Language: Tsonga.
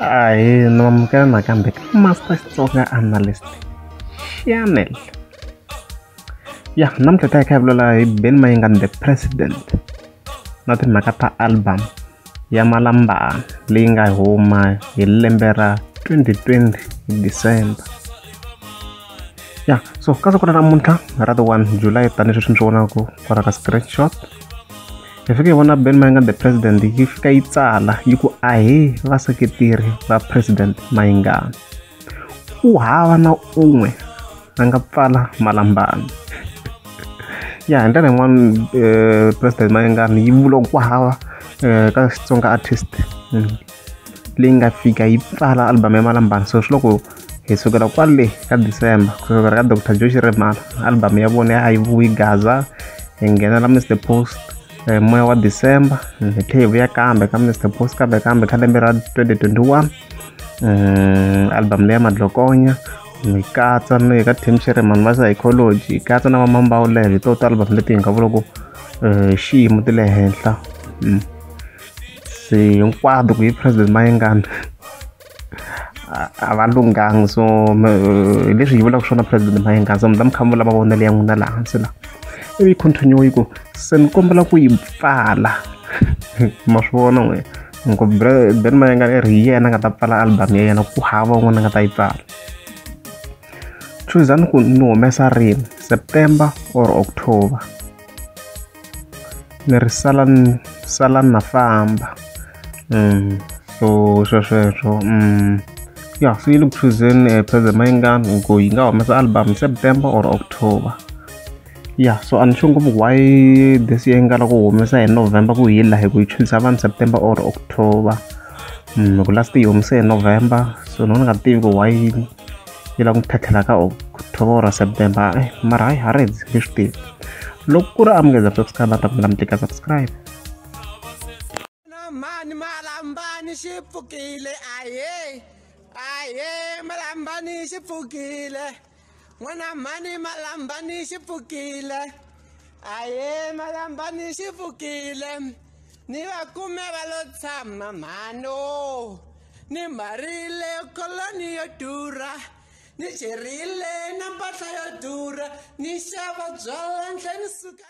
Ahee, ni amukela nakambe ka Master Xitsonga Analyst Channel. Ya namuntlha hi ta hi kha hi vulavula hi Benny Mayengani the President na timhaka ta album ya Malambani leyi nga huma hi lembe ra 2020 hi December. Ya so ka siku ra namuntlha ra ti 1 July tanihi sweswi mi swi vonaka kwala ka screenshot, hi fike hi vona Benny Mayengani the President yi fika yi tsala yi ku ahee vaseketeri va President Mayengani, ku hava na un'we a nga pfala Malambani. Ya hi ndlela yin'wani President Mayengani yi vula ku hava ka Xitsonga artist leyi nga fika yi pfala album ya Malambani. So swi loko hi sukela kwale ka December ku sukela ka Dr Joe Shirimani album ya vona ya a yi vuyi Gaza, hi nghenela Mr Post moya wa December, hi tlhela hi vuya kambe ka Mr Post kambe kambe ka lembe ra 2021 album leya Madlokonya hi katsa ni ka Tim Shirimani va Psychology, hi katsa na va Mambawulela. Hi to ti-album leti hi nga vula ku xiyimo ti le henhla. Se hinkwato ku hi President Mayengani a va lunghangi, so hi leswi hi vulaka swona President Mayengani. So mi ta mi kha mi vula mavonelo ya n'wina laha hansi laha, ivi yi continue yi ku se ni kombela ku yi pfala. Ma swi vona n'we ku Benny Mayengani i ri hi yena a nga ta pfala album ya yena, ku hava un'wana a nga ta yi pfala. Chuzani ku ni humesa rini, September or October, ni ri salani salani na famba. So swesweswo ya so yi le ku chuzeni President Mayengani ku yi nga humesa album September or October. Ya so a ni sure ngopfu why this year yi nga lava ku humesa hi November ku hi la hi ku yi chuza vanhu September or October. Hi ku last yi humise hi November, so ni nga tivi ku why yi lava ku tlhetlhela ka October or September. Mara hayi ha redzi nge swi tivi. Loko ku ri amukeza subscribe ta mi tlika subscribe. Mani Malambani xi pfukile, ahee ahee Malambani xi pfukile, n'wana mhani Malambani xi pfukile, ahee Malambani xi pfukile, ni va kume va lo tshama mhano, ni mharile koloni yo durha, ni cherile na mpahla yo durha, ni xava byalwa ntlhe ni suka.